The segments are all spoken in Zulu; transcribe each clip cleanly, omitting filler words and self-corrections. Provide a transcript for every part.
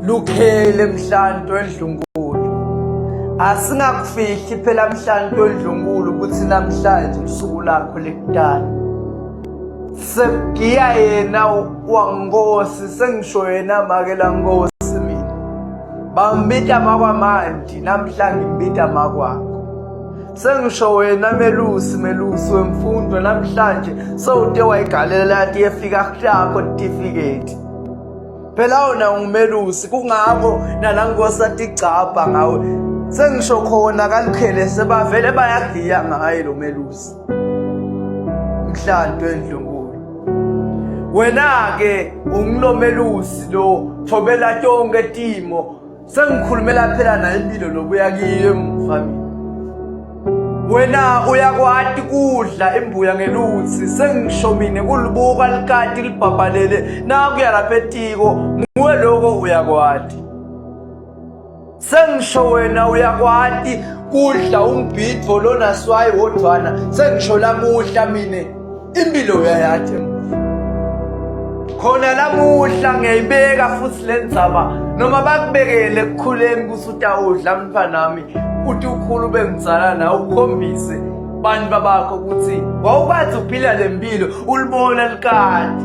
Lukhele mhlanto endlunkulu. Asingakufihli phela mhlanto endlunkulu ukuthi namhlanje usuku lakho lekudala. Sekugiya yena wankosi sengisho yena make lankosi mina. Bambita makwamandi namhla ngimbita makwakho. Sengisho wena melusi melusi wemfundo namhlanje sewude wayigalela yathi yefika kuhlakho tifiketi. Phela wona ungumelusi kungakho nalankosi atigcabha ngawe. Sengisho khona kalukhele sebavele bayagiya ngaye lo melusi. Mhlanto endlunkulu. Wena-ke ungulomelusi lo thobela tonke timo sengikhulumela phela nayo impilo lobuya kiyo emuva mina wena uyakwati kudla imbuya ngeluthi sengisho mina kulibuka likati libhabhalele nakuya lapha etiko nguwe loko uyakwati sengisho wena uyakwati kudla umbhidvo lona swayi wodvwana sengisho lamuhla mina impilo uyayathi khona lamuhla ngiyayibeka futhi le ndzaba noma bakubekele ekukhuleni ukuthi utawudla mntwanami uthi ukhulu ube mdzala nawe ukhombise bantu babakho ukuthi wawukathi uphila le mpilo ulibona likade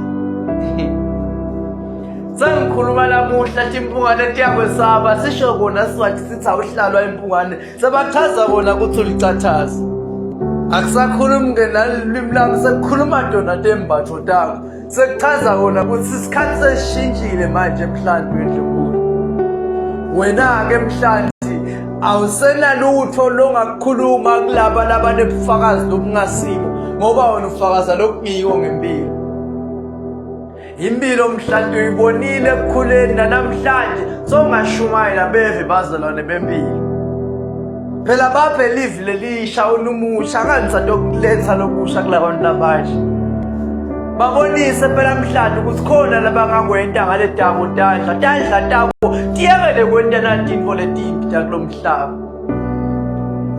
sengikhuluma lamuhla timpungane tiyakwesaba sisho kona siwathi sithi awuhlalwa impungane sebachaza bona ukuthi ulicathaza akusakhulumi-ke nalulwimi lami sekukhuluma tona tembatho takho sekuchaza kona ukuthi isikhathi sesishintshile manje emhlanti wendlunkulu wena-ke mhlanti awusenalutho longakukhuluma kulaba labanebufakazi lobungasibo ngoba wena ufakaza lokungiko ngempilo Impilo mhlanti uyibonile ekukhuleni nanamhlanje songashumayela beve bazalwane bempilo. Phela baphe live lelisha unumusha kanisa lokuletha lokusha kulabantu labasha. Babonise phela mhlanti ukuthi khona labangakwenta ngale tabo tandla tandla tabo tiyekele kwenta natintfo letimbi takulomhlaba.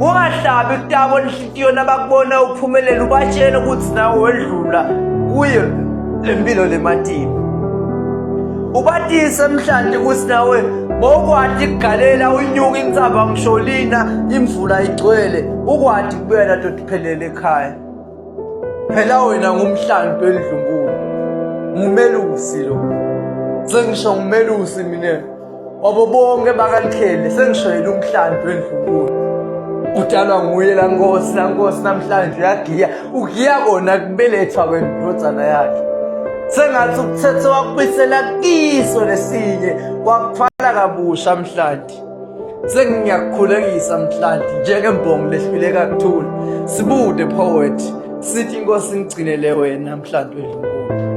Ungahlabi kutabo inhliziyo nabakubona uphumelela ubatshele ukuthi nawe wedlula kuye lempilo lematini. Ubatise mhlanti ukuthi nawe bowukwati kugalela unyuka intsaba ngisho lina imvula igcwele ukwati kubuyela totiphelele ekhaya. Phela wena ngumhlanti wendlunkulu. Ngumelusi lo. Sengisho ngumelusi mina. Wabo bonke bakaLukhele sengishayela umhlanti wendlunkulu. Udalwa nguye la nkosi la nkosi namhlanje uyagiya. Ugiya kona kubelethwa kwendodana yakhe. Sengathi ukuthethe wakubisela kiso lesinye wakuthwala kabusha mhlanti. Sengiyakukhulekisa mhlanti njengembongi lehluleka kuthula. Sibude poet sithi inkosi ngigcinele wena mhlanti wendlunkulu.